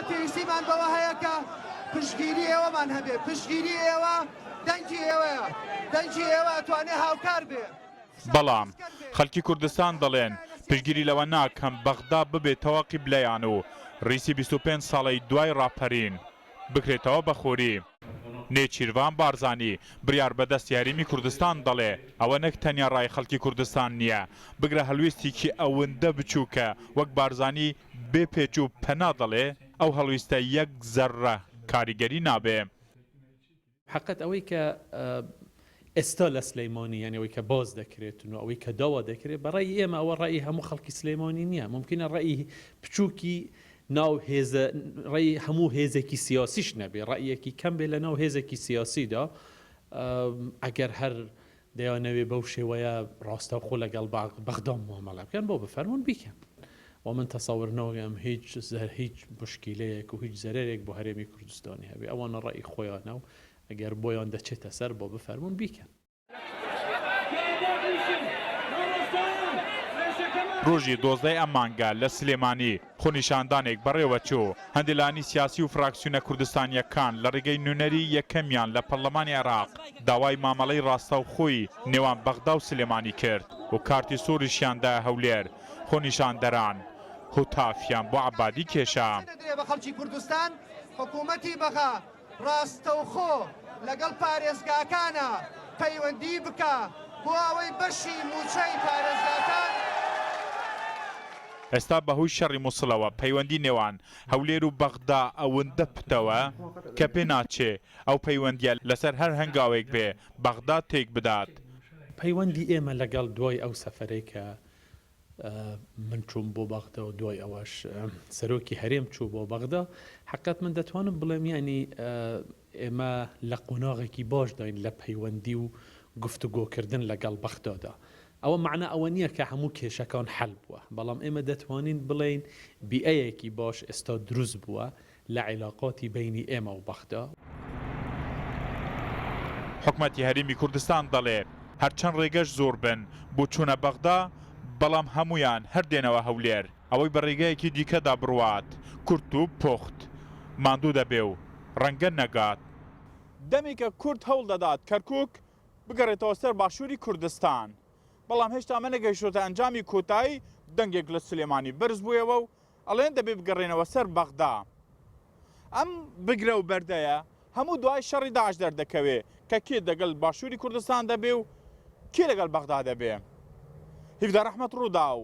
پێویستیمان بەوە هەیە کە پشتگیری ئێوەمان هەبێ، پشتگیری ئێوە دەنگی ئێوەیە، دەنگی ئێوە ئەتوانێ هاوکار بێ. بەڵام خەڵکی کوردستان دەڵێن پشتگیری لەوە ناکەن بەغدا ببێتەوە قیبلەیان و ڕیسی 25 ساڵەی دوای ڕاپەرین بکرێتەوە بە خۆری. نێچیرڤان بارزانی، بریاربەدەستی هەرێمی کوردستان دەڵێ، ئەوە نەک تەنیا ڕای خەڵکی کوردستان نییە، بگرە هەڵوێستێکی ئەوندە بچووکە وەک بارزانی بێ پێچ و پەنا دەڵێ، ئەو هەڵویستە یەک زەررە کاریگەری نابێ. حەقت ئەوەی کە ئێستا لە سلەیمانی یانی ئەوەی کە باس دەکرێتن و ئەوەی کە داوا دەکرێت بە ڕەئی ئێمە ئەوە ڕەئی هەموو خەڵکی سلەیمانی نییە مومکینە ڕەئی بچووکی ناو هێزە ڕەئی هەموو هێزێکی سیاسیش نەبێ ڕەئیەکی کەم بێ لە ناو هێزێکی سیاسیدا ئەگەر هەر دەیانەوێ بەو شێوەیە ڕاستەوخۆ لەگەڵ بەغدا مامەڵە بکەن بۆ بفەرموون بیکەن و من تەسەور ناکەم هیچ هیچ مشکیلەیەک و هیچ زەرەرێک بۆ هەرێمی کوردستانی هەبێ ئەوانە ڕەئی خۆیانە و ئەگەر بۆیان دەچێتە سەر بۆ بفەرموون بیکەن. ڕۆژی دۆزدەی ئەم مانگە لە سلێمانی خۆنیشاندانێک بەڕێوەچوو، هەندێ لایەنی سیاسی و فراکسیونە کوردستانییەکان لە ڕێگەی نوێنەری یەکەمیان لە پەرلەمانی عێراق داوای مامەڵەی ڕاستەوخۆی نێوان بەغدا و سلێمانی کرد و کارتی سووریشیان دایە هەولێر، خۆنیشاندەران هوتافیان بۆ عەبادی کێشا. ڕاستەوخۆ لەگەڵ پارێزگاکانا پەیوەندی بکا بۆ ئەوەی بەشی مووچەی پارێزگاکان. ئێستا بەهۆی شەڕی موسڵەوە پەیوەندی نێوان هەولێر و بەغدا ئەوندە پتەوە کە پێناچێ ئەو پەیوەندیە لەسەر هەر هەنگاوێک بێ بەغدا تێک بدات. پەیوەندی ئێمە لەگەڵ دوای ئەو سەفەرەی کە من چووم بۆ بەغدا و دوای ئەوەش سەرۆکی هەرێم چوو بۆ بەغدا حقیقەت من دەتوانم بڵێم یعنی ئێمە لە قۆناغێکی باشداین لە پەیوەندی و گفتوگۆکردن لەگەڵ بەغدادا ئەوە مەعنا ئەوە نییە کە هەموو کێشەکان حەل بووە بەڵام ئێمە دەتوانین بڵێین بیئەیەکی باش ئێستا دروست بووە لە عیلاقاتی بەینی ئێمە و بەغدا. حکومەتی هەرێمی کوردستان دەڵێ، هەرچەند ڕێگەش زۆر بن بۆ چوونە بەغدا، بەڵام هەموویان هەر دێنەوە هەولێر، ئەوەی بە ڕێگایەکی دیکەدا بڕوات کورت و پوخت ماندوو دەبێ و ڕەنگە نەگات. دەمێکە کورد هەوڵ دەدات کەرکوک بگەڕێتەوە سەر باشووری کوردستان، بەڵام هێشتا ئەمە نەگەیشتۆتە ئەنجامی کۆتایی، دەنگێک لە سلێمانی بەرزبوویەوە و ئەڵێن دەبێ بگەڕێنەوە سەر بەغدا. ئەم بگرە و بەردەیە هەموو دوای شەڕی داعش دەردەکەوێ کە کێ دەگەل باشووری کوردستان دەبێ و کێ لەگەڵ بەغدا دەبێ. هیڤدار ئەحمەد، رووداو.